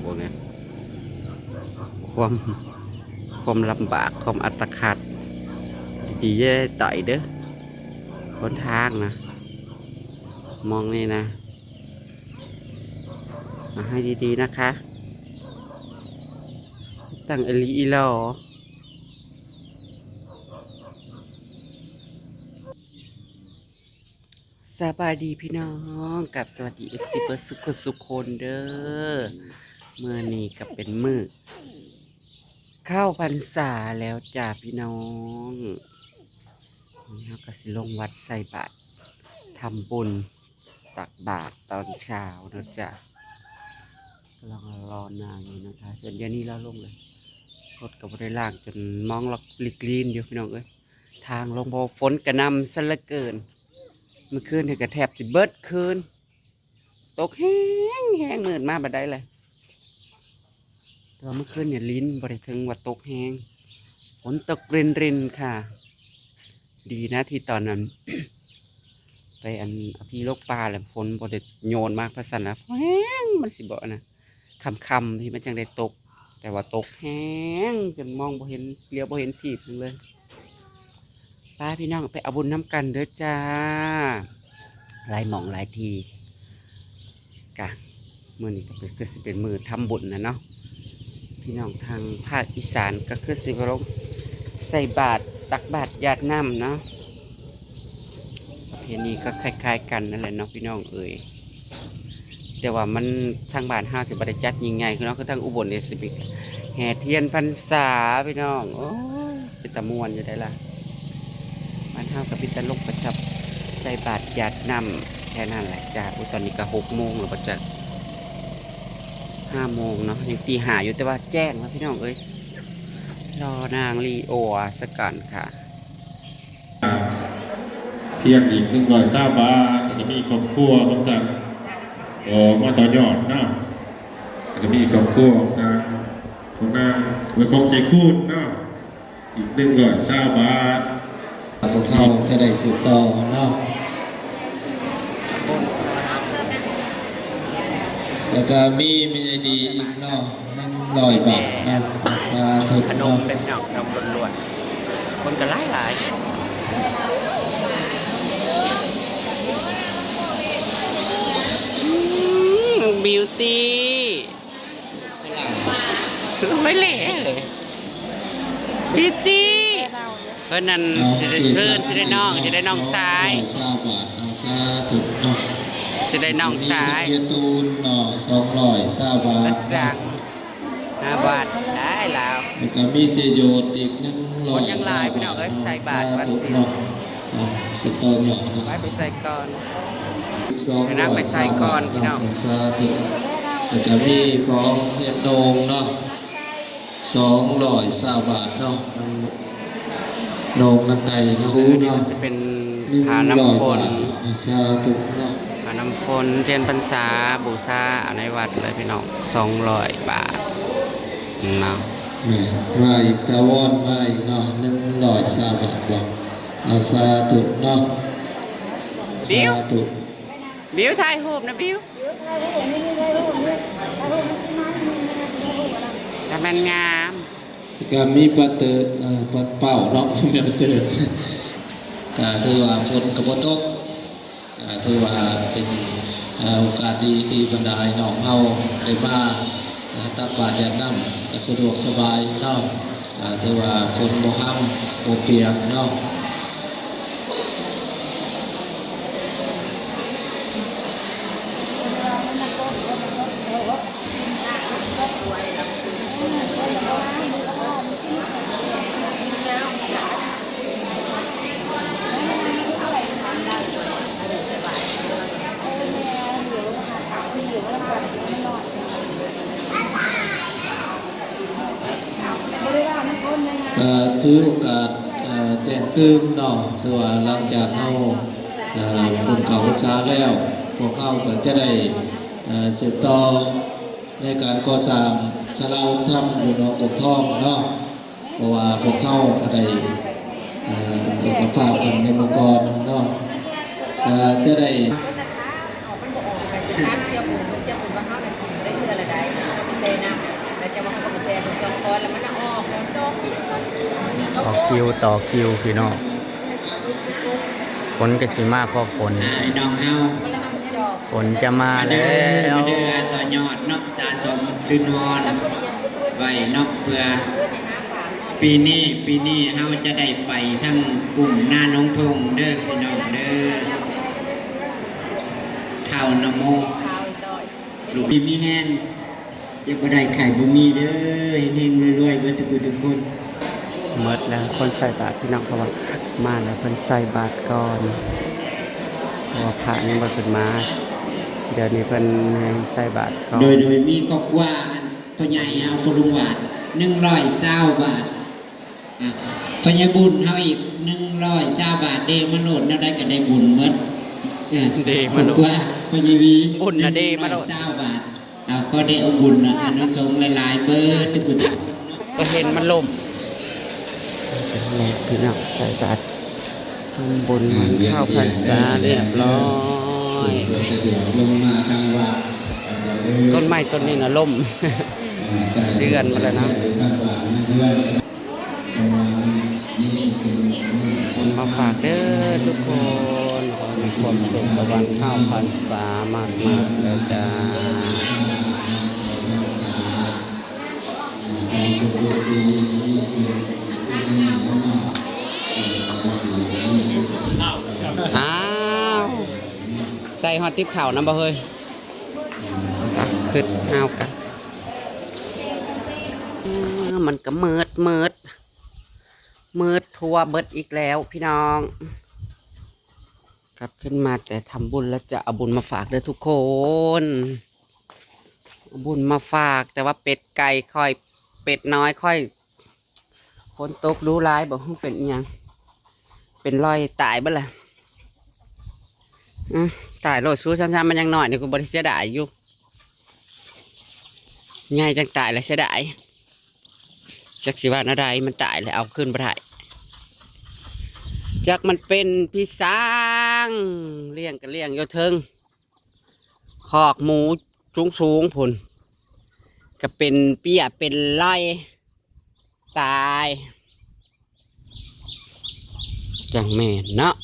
ເບິ່ງແດ່ ຄວາມ ຄວາມລຳບາກ ຄວາມອັດຕະຂັດ ດີໆ ເດີ້ ໄຕເດີ້ ຫົນທາງນະ ມອງນີ້ນະ ເອົາໃຫ້ດີໆ ນະຄະ ຕັ້ງອີ່ຫຼີອີ່ຫຼໍ. ສະບາຍດີພີ່ນ້ອງ ກັບສະຫວັດດີເອັຟຊີເບິດສຸກຄົນສຸກຄົນເດີ້. ມື້ນີ້ກໍເປັນມື້ເຂົ້າພັນສາແລ້ວຈ້າພີ່ນ້ອງ. ນີ້ເຮົາກໍຊິລົງວັດໃສ່ບາດ ທຳບຸນ ຕັກບາດຕອນເຊົ້າເນາະຈ້າ. ກຳລັງລໍນາງຢູ່ນະຄະ ສ່ວນດຽວນີ້ລາວລົງແລ້ວ. ລົດກໍບໍ່ໄດ້ລ້າງ ຈົນມອງລັອກລິກລີນຢູ່ພີ່ນ້ອງເອີຍ. ທາງລົງ ເພາະວ່າຝົນກະໜ່ຳຊະເຫຼືອເກີນ. ມື້ຄືນນີ້ກໍແທບຊິເບິດຄືນ ຕົກແຮງໆ ມືດມາບໍ່ໄດ້ເລີຍ. ແຕ່ວ່າມື້ຄືນນີ້ລິນ ບໍ່ໄດ້ເຖິງວ່າຕົກແຮງ ຝົນຕົກລິນໆ ຄ່ະ. ດີນະທີ່ຕອນນັ້ນ ໄປອັນເອົາຜີຫຼົກປ່າແລ້ວ ຝົນບໍ່ໄດ້ໂຍນມາ ພະຊັ້ນນະ ແຮງ ມັນຊິບໍ່ອັນນະ ຄ່ຳໆ ທີ່ມັນຈັ່ງໄດ້ຕົກ. ແຕ່ວ່າຕົກແຮງ ຈົນມອງບໍ່ເຫັນ ຫຼຽວບໍ່ເຫັນຖີບໜຶ່ງເລີຍ. ໄປພີ່ນ້ອງ ໄປເອົາບຸນນຳກັນເດີ້ຈ້າ. ຫຼາຍໝ່ອງຫຼາຍທີ່ ກະ ມື້ນີ້ກໍເປັນ ຄືຊິເປັນມື້ທຳບຸນນະເນາະ. ພີ່ນ້ອງທາງພາກອີສານກໍຄືຊິໄປລົງໃສ່ບາດ ຕັກບາດຢາດນ້ຳເນາະ. ປະເພນີກໍຄ້າຍໆ ກັນນັ້ນແຫຼະເນາະພີ່ນ້ອງເອີຍ. ແຕ່ວ່າມັນ ທາງບ້ານເຮົາຊິບໍ່ໄດ້ຈັດຍິ່ງໃຫຍ່ເນາະ ຄືທາງອຸບົນນີ້ຊິມີແຫ່ທຽນພັນສາພີ່ນ້ອງ. ໂອ້ຍ ເປັນຕາມ່ວນຢູ່ໃດລະ. ບ້ານເຮົາກໍມີແຕ່ລົງໄປຈັບໃສ່ບາດຢາດນ້ຳແຄ່ນັ້ນແຫຼະຈ້າ. ໂອ້ຍ ຕອນນີ້ກໍຫົກໂມງແລ້ວບໍ່ຈັກ ຫ້າໂມງເນາະ ຍັງຕີຫ້າຢູ່ ແຕ່ວ່າແຈ້ງແລ້ວພີ່ນ້ອງເອີຍ. ລໍນາງລີໂອສະກ່ອນຄ່ະ. ທຽນອີກໜຶ່ງຮ້ອຍຊາວບາດ ແລ້ວກໍມີຄອບຄົວຂອງທ່ານ ກໍມາຕໍ່ຍອດເນາະ. ແລ້ວກໍມີຄອບຄົວຂອງທ່ານ ຂອງນາງອວຍຄົງໃຈຄູນເນາະ ອີກໜຶ່ງຮ້ອຍຊາວບາດ. ພວກເຮົາຈະໄດ້ສືບຕໍ່ເນາະ. ແລ້ວກໍມີແມ່ໃຫຍ່ດີອີກເນາະ ໜຶ່ງຮ້ອຍບາດເນາະ. ສາທຸເນາະ. ຂະໜົມເປັນເນາະ ຂະໜົມລ້ວນໆ ຄົນກໍຫຼາຍໆ. ອືມ ບິວຕີ ລວຍແຫຼ ບິວຕີ. ເພິ່ນນັ້ນ ເອົາ ຊິໄດ້ເຊີນ ຊິໄດ້ນ້ອງ ຊິໄດ້ນ້ອງຊາຍ ສອງຮ້ອຍຊາວບາດເນາະ. ສາທຸເນາະ. ຊິໄດ້ນ້ອງຊາຍ ມີນັກຮຽນຕູນເນາະ ສອງຮ້ອຍຊາວບາດເນາະ. ຫ້າບາດ ໄດ້ລາວ. ແລ້ວກໍມີເຈໂຍດອີກໜຶ່ງຮ້ອຍຊາວບາດເນາະ. ສາທຸເນາະ. ເອົາ ຊິຕໍ່ຍອດເນາະ. ໄປ ໄປໃສ່ກ່ອນ ສອງຮ້ອຍຊາວບາດເນາະ. ສາທຸ. ແລ້ວກໍມີຂອງເຮັດໂດ່ງເນາະ ສອງຮ້ອຍຊາວບາດເນາະ. ໂດ່ງນາງໄກ່ເນາະ ເນາະ ຈະເປັນຜ້ານ້ຳຝົນ ໜຶ່ງຮ້ອຍບາດເນາະ. ສາທຸເນາະ. ຜ້ານ້ຳຝົນ ທຽນພັນສາ ບູຊາເອົາໃນວັດເລີຍພີ່ນ້ອງ ສອງຮ້ອຍບາດເນາະ. ແມ່ນ ມາອີກ ຖາວອນມາອີກເນາະ ໜຶ່ງຮ້ອຍຊາວບາດເນາະ. ເອົາ ສາທຸເນາະ. ບິວ ສາທຸ. ບິວ ຖ່າຍຮູບນະບິວ. ແຕ່ມັນງາມ. ກໍມີປາເຕີດ ເອີ ປາເປົ້າເນາະ ແມ່ນປາເຕີດ. ກໍຖືວ່າຝົນກໍບໍ່ຕົກ ກໍຖືວ່າເປັນ ເອີ ໂອກາດດີທີ່ບັນດາອ້າຍນ້ອງເຮົາໄດ້ມາ ເອີ ຕັກບາດຢາດນ້ຳ ກໍສະດວກສະບາຍເນາະ. ກໍຖືວ່າຝົນບໍ່ຮຳບໍ່ປຽກເນາະ. ເອີ ຖືໂອກາດ ເອີ ແຈ້ງຕື່ມເນາະ ຖືວ່າຫຼັງຈາກເຮົາ ເອີ ບຸນເຂົ້າພັນສາແລ້ວ ພວກເຮົາກໍຈະໄດ້ ເອີ ສືບຕໍ່ໃນການກໍ່ສ້າງສາລາອົງທຳຢູ່ໜອງກົກທອງເນາະ. ເພາະວ່າພວກເຮົາກໍໄດ້ ເອີ ເອກະພາບກັນໃນມື້ກ່ອນເນາະ ກໍຈະໄດ້. ເອີ ເອີ ເອີ ເອີ ເອີ ເອີ ເອີ ເອີ ເອີ ເອີ ຕໍ່ຄິວ ຕໍ່ຄິວ ພີ່ນ້ອງ. ຝົນກໍຊິມາ ເພາະຝົນ ອ້າຍນ້ອງເຮົາ ຝົນຈະມາແລ້ວ ມາເດີ ມາເດີ ຕໍ່ຍອດເນາະ ສະສົມທຶນຮອນໄວ້ເນາະ ເພື່ອປີນີ້ ປີນີ້ເຮົາຈະໄດ້ໄປທັງຄຸ້ມນາໜອງທົ່ງເດີ ພີ່ນ້ອງເດີ. ທ້າວນະໂມ ລູກດີມີແຮງ ເຈັບບໍ່ໄດ້ໄຂ້ບໍ່ມີເດີ ເຮັງໆ ລວຍໆ ເບິດທຸກຜູ້ທຸກຄົນ. ໝົດແລ້ວ ຄົນໃສ່ບາດ ພີ່ນ້ອງ ເພາະວ່າມາແລ້ວເພິ່ນໃສ່ບາດກ່ອນ ເພາະວ່າພະຍັງບໍ່ທັນມາ ດຽວນີ້ເພິ່ນໃຫ້ໃສ່ບາດກ່ອນ. ໂດຍ ໂດຍ ມີຄອບຄົວ ອັນ ພໍ່ໃຫຍ່ເຮົາ ພໍ່ລຸງຫວາດ ໜຶ່ງຮ້ອຍຊາວບາດ. ອ່ະ ພະຍາບຸນເຮົາອີກ ໜຶ່ງຮ້ອຍຊາວບາດ ເດມາໂລດ ແນວໃດກໍໄດ້ບຸນໝົດ. ເອີ ເດມາໂລດ ຄອບຄົວພະຍາວີ ບຸນນະເດມາໂລດ ໜຶ່ງຮ້ອຍຊາວບາດ. ເອົາ ຂໍໄດ້ເອົາບຸນອານິສົງຫຼາຍໆ ເບີດທຸກຄົນເນາະ. ກໍເຫັນມັນລົ້ມ ພີ່ນ້ອງ ໃສ່ບາດ ທຳບຸນວັນເຂົ້າພັນສາຮຽບຮ້ອຍ. ຕົ້ນໄມ້ຕົ້ນນີ້ນະລົ້ມ ເຈື່ອນໝົດແລ້ວເນາະ. ບຸນມາຝາກເດີທຸກຄົນ ຂໍໃຫ້ມີຄວາມສຸກກັບວັນເຂົ້າພັນສາມາກໆເດີຈ້າ. ອ້າວ ໃກ້ຮອດຕິບເຂົ້ານຳບໍ່ເຮີ້ຍ? ອ່ະ ຄຶດເຮົາກະ ມັນກະມືດ ມືດ ມືດທົ່ວເບິດອີກແລ້ວພີ່ນ້ອງ. ກັບຂຶ້ນມາແຕ່ທຳບຸນແລ້ວ ຈະເອົາບຸນມາຝາກເດີທຸກຄົນ ເອົາບຸນມາຝາກ. ແຕ່ວ່າເປັດໄກ່ຂ້ອຍ ເປັດນ້ອຍຂ້ອຍ ຝົນຕົກດູຫຼາຍບໍ່ ເປັນອີ່ຫຍັງ ເປັນລອຍຕາຍເບິດລະ. ອື ຕາຍໂລດ ຊູຊ້ຳໆ ມັນຍັງນ້ອຍນີ້ ກູບໍ່ໄດ້ເສຍດາຍຢູ່ ໃຫຍ່ຈັ່ງຕາຍລະເສຍດາຍ. ຈັກຊິວ່າແນວໃດ ມັນຕາຍແລ້ວເອົາຄືນບໍ່ໄດ້. ຈັກມັນເປັນຜີສາງ ລ້ຽງກໍລ້ຽງຢູ່ເທິງ ຄອກໝູສູງໆ ພຸ້ນ ກໍເປັນເປ້ຍເປັນລອຍ ຕາຍ ຈັ່ງແມ່ນເນາະ.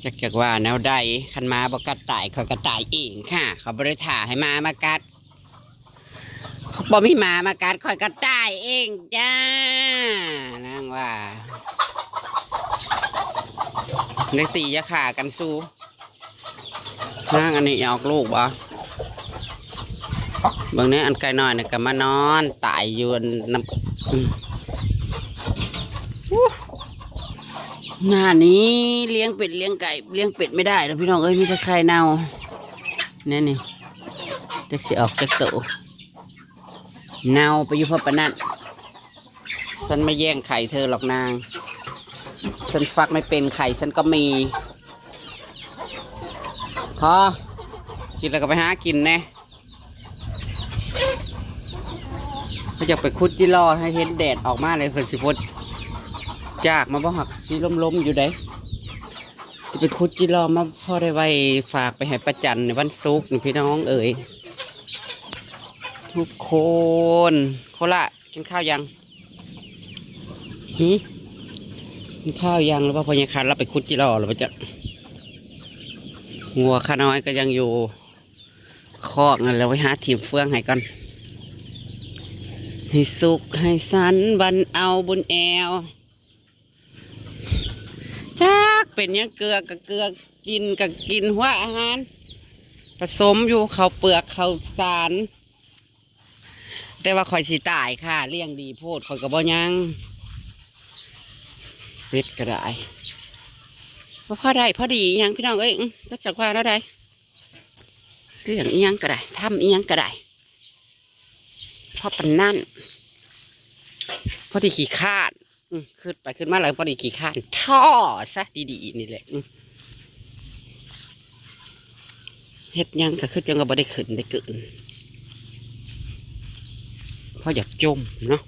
ຈັກ ຈັກວ່າແນວໃດ ຄັນໝາບໍ່ກັດຕາຍ ຂ້ອຍກໍຕາຍເອງຄ່ະ ຂ້ອຍບໍ່ໄດ້ຖ້າໃຫ້ໝາມາກັດ. ບໍ່ມີໝາມາກັດ ຂ້ອຍກໍຕາຍເອງຈ້າ ນາງວ່າ. ຢ່າຕີຢ່າຂ້າກັນຊູ ນາງ ອັນນີ້ອອກລູກບໍ່? ເບິ່ງແດ່ ອັນໄກ່ນ້ອຍນີ້ກໍມານອນຕາຍຢູ່ນຳ ອືມ ໂອ້ ງານນີ້ລ້ຽງເປັດລ້ຽງໄກ່ ລ້ຽງເປັດໄມ່ໄດ້ແລ້ວພີ່ນ້ອງເອີຍ ມີແຕ່ໄຂ່ເນົ່າ ແນວນີ້. ຈັກຊິອອກຈັກໂຕ ເນົ່າໄປຢູ່ພໍປານນັ້ນ. ສັນມາແຍ່ງໄຂ່ເທີຫຼອກນາງ ສັນຟັກໄມ່ເປັນ ໄຂ່ສັນກໍມີ. ພໍ ກິນແລ້ວກໍໄປຫາກິນແດ່. ເຂົາຢາກໄປຂຸດຈິລໍ ໃຫ້ເຫັນແດດອອກມາແລ້ວ ເພິ່ນຊິພົດຈາກມາບໍ່ ຫາກຊິລົມໆຢູ່ໃດ. ຊິໄປຂຸດຈິລໍມາພໍໄດ້ໄວ້ຝາກໄປໃຫ້ປ້າຈັນໃນວັນສຸກນີ້ພີ່ນ້ອງເອີຍ ທຸກຄົນ. ໂຄລາ ກິນຂ້າວຍັງ? ຫື ກິນຂ້າວຍັງ ຫຼືວ່າພໍ່ໃຫຍ່ຄັນລາວໄປຂຸດຈິລໍແລ້ວບໍ່ຈັກ. ງົວຂ້ານ້ອຍກໍຍັງຢູ່ຄອກນັ້ນແຫຼະ ໄປຫາຖິ້ມເຟືອງໃຫ້ກ່ອນ. ໃຫ້ສຸກໃຫ້ສັນບັນເອົາບຸນແອວ. ຈັກເປັນຫຍັງ ເກືອກະເກືອ ກິນກະກິນ ຫົວອາຫານປະສົມຢູ່ ເຂົ້າເປືອກເຂົ້າສານ. ແຕ່ວ່າຂ້ອຍຊິຕາຍຄ່າ ລ້ຽງດີໂພດ ຂ້ອຍກໍບໍ່ຍັງ. ເປັດກໍໄດ້ ບໍ່ພໍໄດ້ພໍດີຫຍັງພີ່ນ້ອງເອີຍ. ອື ຈັກ ຈັກວ່າແນວໃດ ລ້ຽງອີ່ຫຍັງກໍໄດ້ ທຳອີ່ຫຍັງກໍໄດ້ ພໍປານນັ້ນ ພໍດີຂີ້ຄ້ານ. ອື ຄຶດໄປຄຶດມາແລ້ວ ພໍດີຂີ້ຄ້ານ ທໍ້ຊະດີໆນີ້ແຫຼະ. ອື ເຮັດຫຍັງກໍຄືຈັ່ງວ່າບໍ່ໄດ້ຂຶ້ນໄດ້ເກີນ ເພາະຢາກຈົ່ມເນາະ.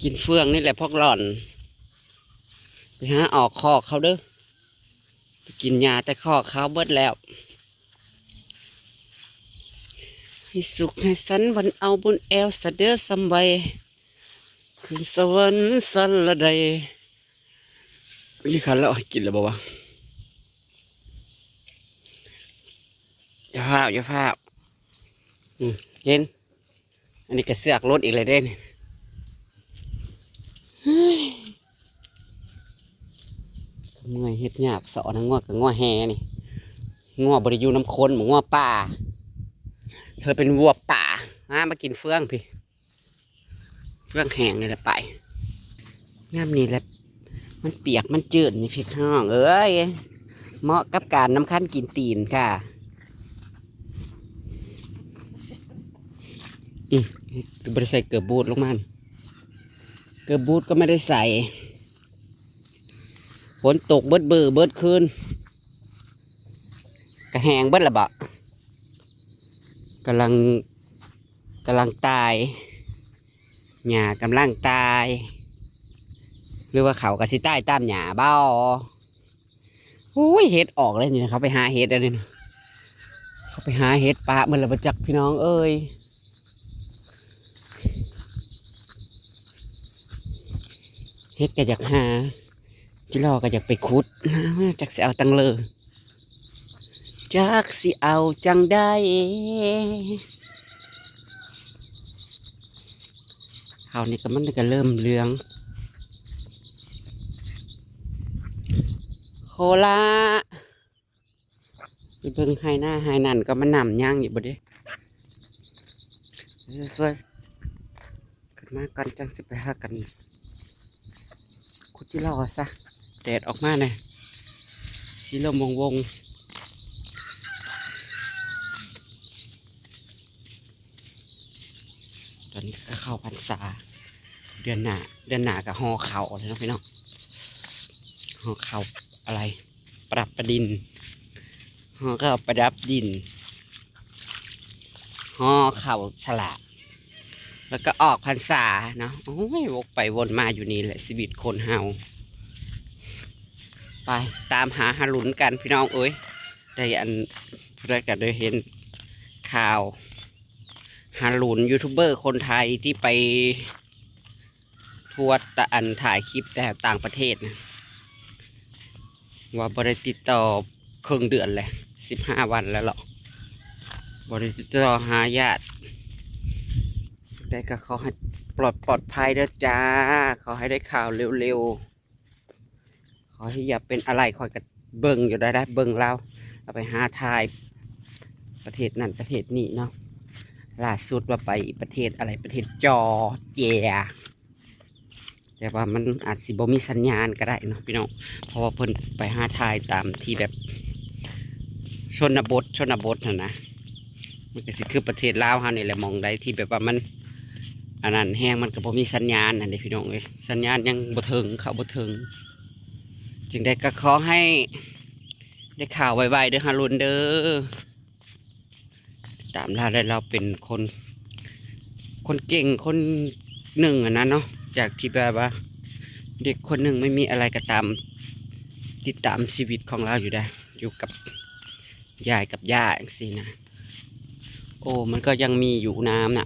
ກິນເຟືອງນີ້ແຫຼະພວກຫຼອນ ໄປຫາອອກຄອກເຂົາເດີ. ໄປກິນຫຍ້າແຕ່ຄອກເຂົາເບິດແລ້ວ. ໃຫ້ສຸກໃຫ້ສັນວັນເອົາບຸນແອວສະເດີສຳໄວ ຂຶ້ນສະຫວັນສັນລະໄດ. ນີ້ຄັນແລ້ວ ກິນແລ້ວບໍ່ວະ? ຢ່າຟ້າວ ຢ່າຟ້າວ ອືມ ກິນ. ອັນນີ້ກໍເຊືອກຫຼຸດອີກແລ້ວເດ້ນີ້. ເມື່ອຍເຮັດຍາກ ສອນງົວກັບງົວແຮ່ນີ້. ງົວບໍ່ໄດ້ຢູ່ນຳຄົນ ງົວປ່າ. ເທີເປັນວັວປ່າ. ມາ ມາກິນເຟືອງພີ້. ເຟືອງແຫ້ງນີ້ແຫຼະໄປ. ຍາມນີ້ແຫຼະ ມັນປຽກມັນຈືນນີ້ພີ່ນ້ອງເອີຍ. ເໝາະກັບການນຳຄັນກິນຕີນຄ່ະ. ອືມ ຄືບໍ່ໄດ້ໃສ່ເກີບບູດລົງມານີ້. ເກີບບູດກໍບໍ່ໄດ້ໃສ່. ຝົນຕົກເບິດມື້ເບິດຄືນ. ກະແຫ້ງເບິດລະເບາະ. ກຳລັງ ກຳລັງຕາຍ. ຫຍ້າກຳລັງຕາຍ ຫຼືວ່າເຂົາກໍຊິຕາຍຕາມຫຍ້າເບົາ. ໂອ້ຍ ເຫັດອອກແລ້ວນີ້ນະ. ເຂົາໄປຫາເຫັດແລ້ວນີ້ນະ. ເຂົາໄປຫາເຫັດປະເບິດລະບໍ່ຈັກ ພີ່ນ້ອງເອີຍ. ເຫັດກໍຢາກຫາ ຈິລໍກໍຢາກໄປຂຸດ ຈັກຊິເອົາຈັ່ງເລີ. ຈັກຊິເອົາຈັ່ງໃດ. ເຂົ້ານີ້ກໍ ມັນກໍເລີ່ມເຫຼືອງ. ໂຄລາ ໄປເບິ່ງໄຮ່ນາໄຮ່ນັ້ນກໍ ມັນນ້ຳຍັງຢູ່ບໍ່ເດ. ຊ່ວຍ ຂຶ້ນມາກ່ອນ ຈັ່ງຊິໄປຫາກັນຂຸດຈິລໍຊະ. ແດດອອກມາແນ່ ສີລົມວົງໆ. ຕອນນີ້ກໍເຂົ້າພັນສາ ເດືອນໜ້າ ເດືອນໜ້າກໍຫໍ່ເຂົ້າແລ້ວເນາະພີ່ນ້ອງ. ຫໍ່ເຂົ້າອະໄລ ປະດັບປະດິນ ຫໍ່ເຂົ້າປະດັບດິນ ຫໍ່ເຂົ້າສະຫຼາກ ແລ້ວກໍອອກພັນສາເນາະ. ໂອ້ຍ ວົກໄປວົນມາຢູ່ນີ້ແຫຼະ ຊີວິດຄົນເຮົາ. ໄປຕາມຫາຫາລຸນກັນພີ່ນ້ອງເອີຍ. ໄດ້ອັນ ຜູ້ໃດກໍໄດ້ເຫັນຂ່າວຫາລຸນ ຢູທູບເບີຄົນໄທທີ່ໄປ ທົ່ວຕະ ອັນ ຖ່າຍຄລິບແຕ່ຕ່າງປະເທດນະ ວ່າບໍ່ໄດ້ຕິດຕໍ່ເຄິ່ງເດືອນແລ້ວ ສິບຫ້າວັນແລ້ວເລາະ ບໍ່ໄດ້ຕິດຕໍ່ຫາຍາດ. ຈັ່ງໃດກໍຂໍໃຫ້ປອດ ປອດໄພເດີຈ້າ ຂໍໃຫ້ໄດ້ຂ່າວເລັວໆ. ຂໍໃຫ້ຢ່າເປັນອາໄລ ຂ້ອຍກໍເບິ່ງຢູ່ໄດ໋ ໄດ້ເບິ່ງລາວ ລາວໄປຫາຖ່າຍປະເທດນັ້ນປະເທດນີ້ເນາະ. ລ່າສຸດວ່າໄປປະເທດອາໄລ ປະເທດຈໍເຈຍ ແຕ່ວ່າມັນອາດຊິບໍ່ມີສັນຍານກໍໄດ້ເນາະພີ່ນ້ອງ ເພາະວ່າເພິ່ນໄປຫາຖ່າຍຕາມທີ່ແບບຊົນນະບົດ ຊົນນະບົດຫັ້ນນະ. ມັນກໍຊິຄືປະເທດລາວເຮົານີ້ແຫຼະ ໝ່ອງໃດທີ່ແບບວ່າມັນອັນນັ້ນແຮງ ມັນກໍບໍ່ມີສັນຍານຫັ້ນເດ້ພີ່ນ້ອງເອີຍ ສັນຍານຍັງບໍ່ເຖິງ ເຂົ້າບໍ່ເຖິງ. ຈັ່ງໃດກໍຂໍໃຫ້ໄດ້ຂ່າວໄວໆເດີຫາລຸນເດີ. ຕິດຕາມລາວໄດ້ ລາວເປັນຄົນ ຄົນເກັ່ງຄົນໜຶ່ງຫັ້ນນະເນາະ ຈາກທີ່ແບບວ່າເດັກຄົນໜຶ່ງໄມ່ມີອະໄລກໍຕາມ ຕິດຕາມຊີວິດຂອງລາວຢູ່ໄດ໋ ຢູ່ກັບ ຍາຍກັບຍ່າຈັ່ງຊີ້ນະ. ໂອ້ ມັນກໍຍັງມີຢູ່ນ້ຳນະ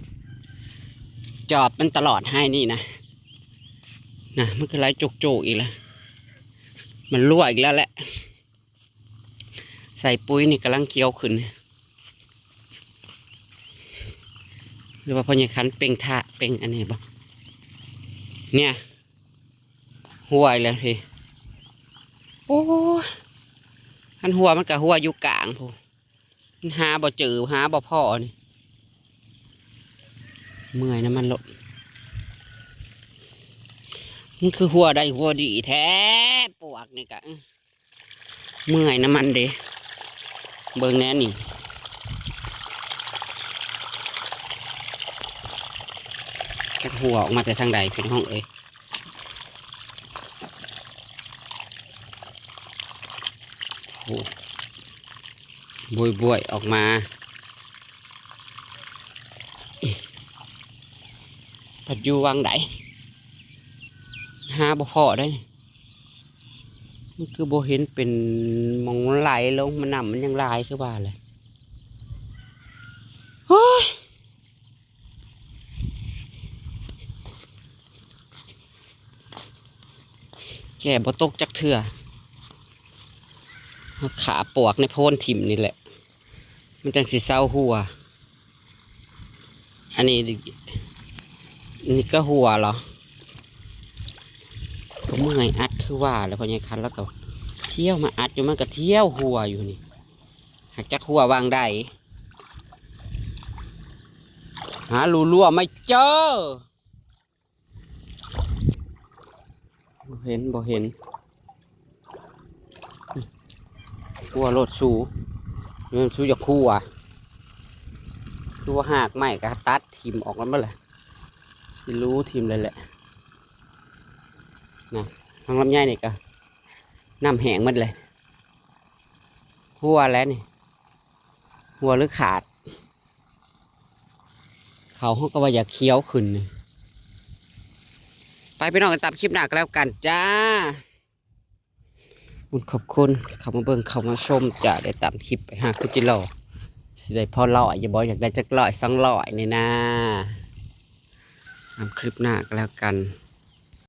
ຈອບມັນຕະຫຼອດໄຮ່ນີ້ນະ ນະ ມັນຄືໄຫຼໂຈກໆອີກແລ້ວ ມັນຮົ່ວອີກແລ້ວແຫຼະ. ໃສ່ປຸ໋ຍນີ້ກຳລັງຂຽວຂຶ້ນ ຫຼືວ່າພໍ່ໃຫຍ່ຂັນເປັ່ງທາເປັ່ງອັນນີ້ບໍ່ ເນ່ຍ ຮົ່ວອີກແລ້ວພີ້. ໂອ້ຍ ຄັນຮົ່ວມັນກໍຮົ່ວຢູ່ກາງພຸ້ນ ມັນຫາບໍ່ເຈີ ຫາບໍ່ພໍນີ້. ເມື່ອຍນຳມັນໂລດ ມັນຄືຮົ່ວໄດ້ຮົ່ວດີແທ້ ປວກນີ້ກະ ເມື່ອຍນຳມັນເດ້. ເບິ່ງແນ່ນີ້ ຈັກຮົ່ວອອກມາແຕ່ທາງໃດພີ່ນ້ອງເອີຍ. ໂອ້ ບວຍໆອອກມາ ພັດຢູ່ວັງໃດ ຫາບໍ່ພໍ້ເດ້. ມັນຄືບໍ່ເຫັນເປັນໝ່ອງໄຫຼລົງ ມັນ ນ້ຳມັນຍັງຫຼາຍຄືວ່າແຫຼະ. ໂອ້ຍ ແກ່ບໍ່ຕົກຈັກເທື່ອ. ເຮົາຂ້າປວກໃນໂພນຖິ້ມນີ້ແຫຼະ ມັນຈັ່ງຊິເຊົາຮົ່ວ. ອັນນີ້ ນີ້ກໍຮົ່ວເລາະ ກໍເມື່ອຍອັດຄືວ່າແຫຼະ. ພໍ່ໃຫຍ່ຄັນລາວກໍທ່ຽວມາອັດຢູ່ ມັນກໍທ່ຽວຮົ່ວຢູ່ນີ້ ຫາກຈັກຮົ່ວຫວ່າງໃດ. ຫາຮູຮົ່ວໄມ່ເຈີ. ບໍ່ເຫັນ ບໍ່ເຫັນ. ຮົ່ວໂລດສູ ແມ່ນສູຢາກຮົ່ວ. ຄືວ່າຮາກໄມ້ກໍຕັດຖິ້ມອອກແລ້ວເບິດແຫຼະ ຊິຣູຖິ້ມເລີຍແຫຼະ. ນະ ທາງລຳໄຍນີ້ກໍນ້ຳແຫ້ງໝົດເລີຍ. ຮົ່ວແລ້ວນີ້ ຮົ່ວຫຼືຂາດ. ເຂົາເຮົາກໍວ່າຢາກຂຽວຂຶ້ນນີ້. ໄປພີ່ນ້ອງ ຕິດຕາມຄລິບໜ້າກໍແລ້ວກັນຈ້າ. ບຸນຂອບຄຸນເຂົ້າມາເບິ່ງເຂົ້າມາຊົມຈ້າ. ໄດ້ຕາມຄລິບໄປຫາຄຸຈິໂລ ຊິໄດ້ພໍຮ້ອຍຢູ່ບໍ່? ຢາກໄດ້ຈັກຮ້ອຍສອງຮ້ອຍນີ້ນາ. ຕາມຄລິບໜ້າກໍແລ້ວກັນ.